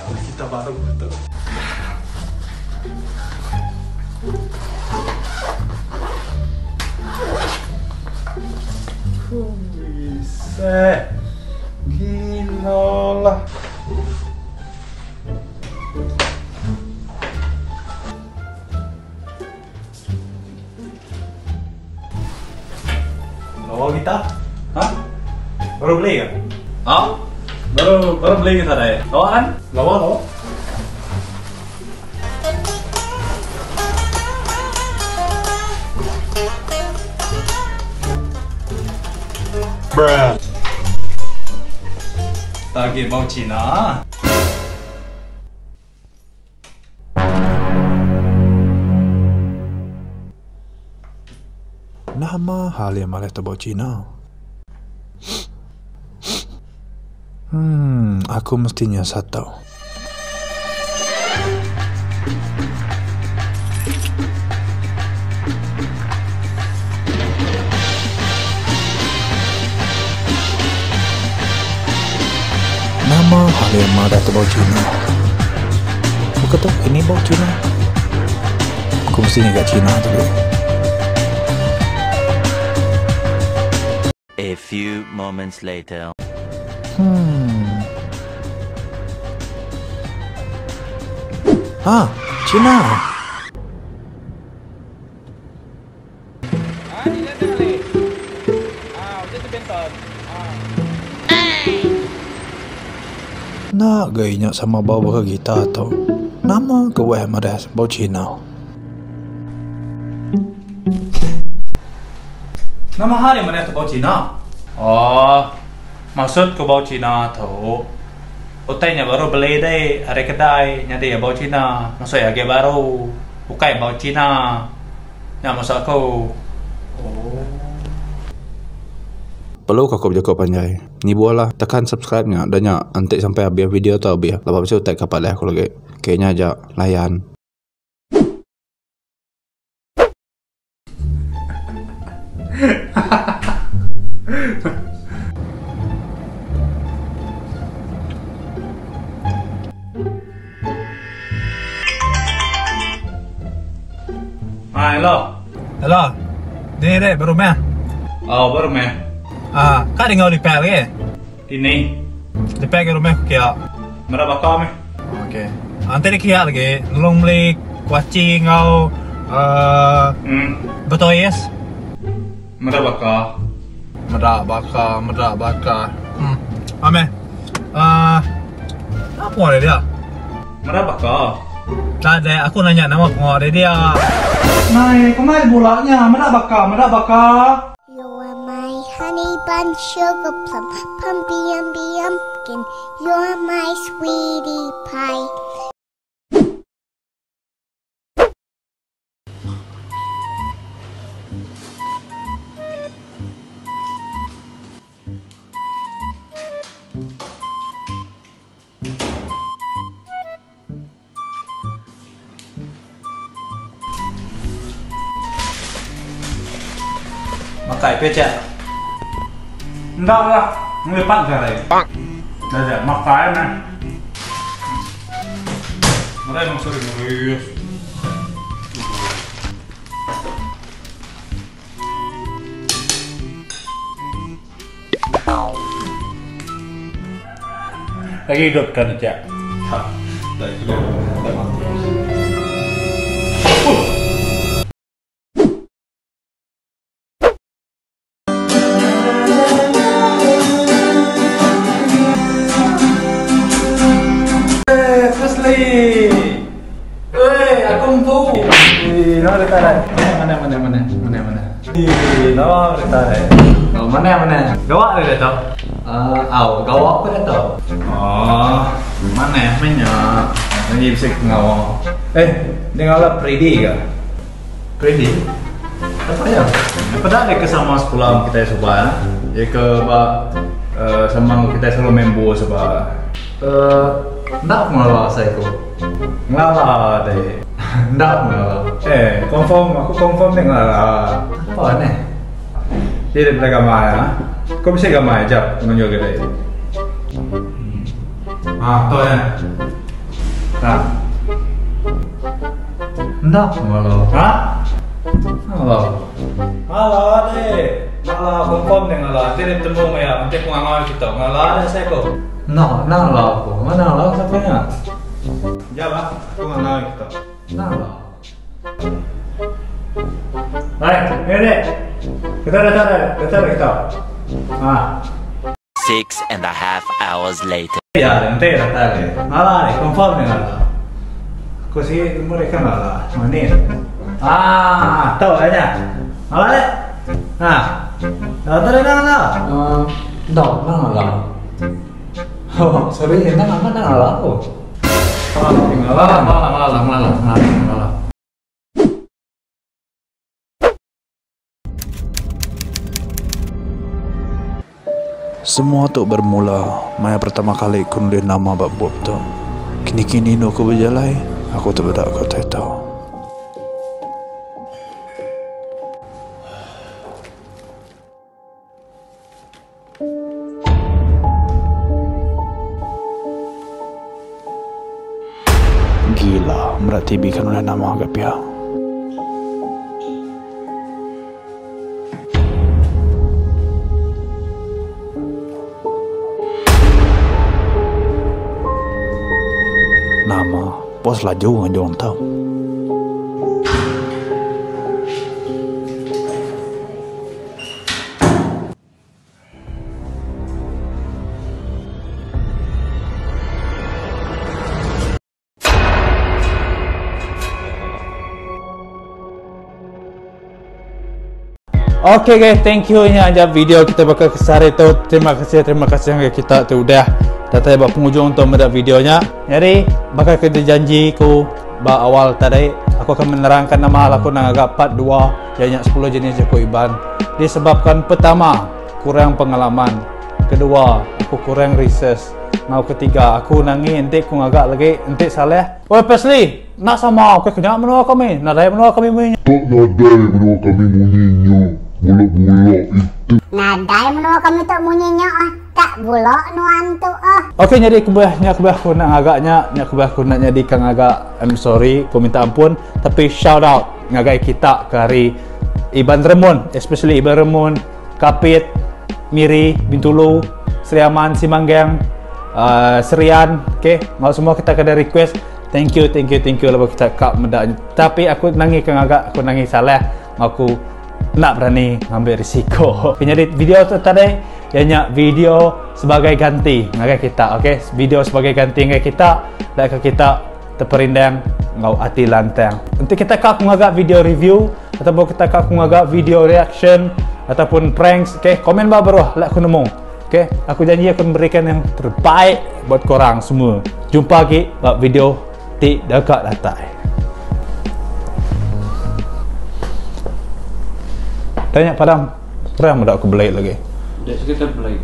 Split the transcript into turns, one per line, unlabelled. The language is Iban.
Kita baru tu. Bisa. Gila lah. Lawa kita? Ha? Baru beli ke? Ha? Baru baru beli kita dai. Lawa kan? Lawa lawa. Bruh. Lagi bau Cina.
Nama hal iya malih tebau Cina. Hmm, aku mesti nyiasat tu. Nama hal iya madah tu bau Cina. Buka tu, ini bau Cina. Aku mesti ngiga Cina tu dulu.
A few moments later.
Hmm. Ha, Cina. Enda ga inya sama bau baka kita tu. Nama ke weh madah bau Cina.
Nama hari madah tu bau Cina? Oh, maksud ku bau Cina tu utai nya baru beli deh ari kedai nyadi iya bau Cina. Maksud iya agi baru ukai bau Cina. Nya maksud aku. Oh.
Perlu ka aku bejaku panjai. Nibuh lah tekan subscribe nya dah nya enti sampai abih video tu abih laban bisi utai ka padah aku lagi. Okay nya aja layan.
Ha, hello.
Hello. Ni dek baru meh.
Oh, baru meh.
Ah, ka dengar lipat lagi.
Ini.
Lipat ke rumah kia.
Merah bakar meh.
Okey. Anti ni kia lagi, nulung beli kuaci ngau uh, betul yes.
Merah bakar.
Merak bakar, merak bakar. Hmm. Ameh. Uh, apa dia dia?
Merak bakar.
Tak ada, aku nanya nama pengawa dia dia.
Nai, kemai bulanya, merak bakar, merak bakar.
You are my honey bun, sugar plum, pumpy umpy umpkin. You're my sweetie pie.
Makai pia cak. Enda lah, ngelipat jalai. Dah dah, makai meh. Nadai maksud diri. Lagi hidup kan cak. Ha, dah hidup. Dah mati. Eh, Presley. Eh, aku empu. Eh, nama dia tak Mana mana mana mana mana. Eh, nama dia tak Oh, mana mana. Gawak dia tak?
Uh, au, gawak apa dia tak?
Oh, mana menya. Ini bisa ngawak. Eh, dia ngalah Predi ke? Predi? Apa ya? Peda dia ke sama sekolah kita suba. Dia ke ba uh, sama kita selalu membo suba.
Uh, ndak ngelala saya ku.
Ngelala deh.
Ndak ngelala.
Eh, confirm aku confirm dia ngelala.
Apa ni?
Dia daripada gambar ya. Kau bisa gambar jap menunjuk ke dia. Ah, tu ya. Ah. Enda ngalo. Ha? Ngalo. Ngalo deh. Ngalo confirm deh ngalo. Nanti dia temu maya, nanti aku ngangau kita. Ngalo deh saya ko. Enda, enda ngalo aku. Mana ngalo siapa nya? Jap ah, aku ngangau kita. Enda ngalo. Hai, ni deh. Kita datang dah, datang dah kita. Ah.
6.5 hours later.
Ya, enti datai agi. Ngalah ni, confirm ni ngalah. Aku sigi nemu deka ngalah. Manis. Ah, tu ai nya. Ngalah dek. Ha. Datai dek ngalah.
Uh, enda, enda ngalah. Oh, sorry, enda ngalah, enda ngalah aku.
Ah, ngalah, ngalah, ngalah, ngalah, ngalah, ngalah.
Semua tu bermula maya pertama kali ku nulis nama ba bup tu. Kini-kini enu ku bejalai, aku tepeda ke utai tu. Gila meda TV ke nulis nama ga pia. Nama bos laju ngajung tau.
Okay guys, thank you nya aja video kita bakal ke sehari tu. Terima kasih, terima kasih ngagai kita ti udah datai ba pengujung tu meda video nya. Nyadi baka ke dijanji ku ba awal tadi, aku akan menerangkan nama hal aku nang ngaga part 2. Iya nya sepuluh jenis jaku Iban disebabkan pertama, kurang pengalaman, kedua, aku kurang research, enggau ketiga, aku nangi enti ku ngaga lagi enti salah. Oi Presley, enda sama ukai ke nya menua kami, nadai menua kami munyi nya.
Tak nadai menua kami munyi nya, bulak-bulak itu.
Nadai menua kami tu munyi nya ah, tak bulak nuan tu ah.
Ok nyadi kebuah nya kebuah aku enda ngaga nya, nya kebuah aku enda nyadi ka ngaga I'm sorry ku minta ampun tapi shout out. Ngagai kita ke ari Iban Remun, especially Iban Remun, Kapit, Miri, Bintulu, Sri Aman, Simanggang, uh, Serian, okay. Ngau semua kita kena request. Thank you, thank you, thank you lepas kita kak meda. Tapi aku nangi ke ngagak, aku nangi salah. Aku nak berani ngambil risiko. Okay, jadi video tu tadi ianya video sebagai ganti ngagai kita, okay? Video sebagai ganti ngagai kita, like kita Teperindang enggau ati lantang. Enti kita ka aku ngaga video review ataupun kita ka aku ngaga video reaction ataupun pranks, okay, komen ba baruh lek aku nemu. Okay, aku janji aku memberikan yang terbaik buat korang semua. Jumpa lagi ba video ti deka datai. Tanya padam, terang meda aku belait lagi.
Dek sekitar belait.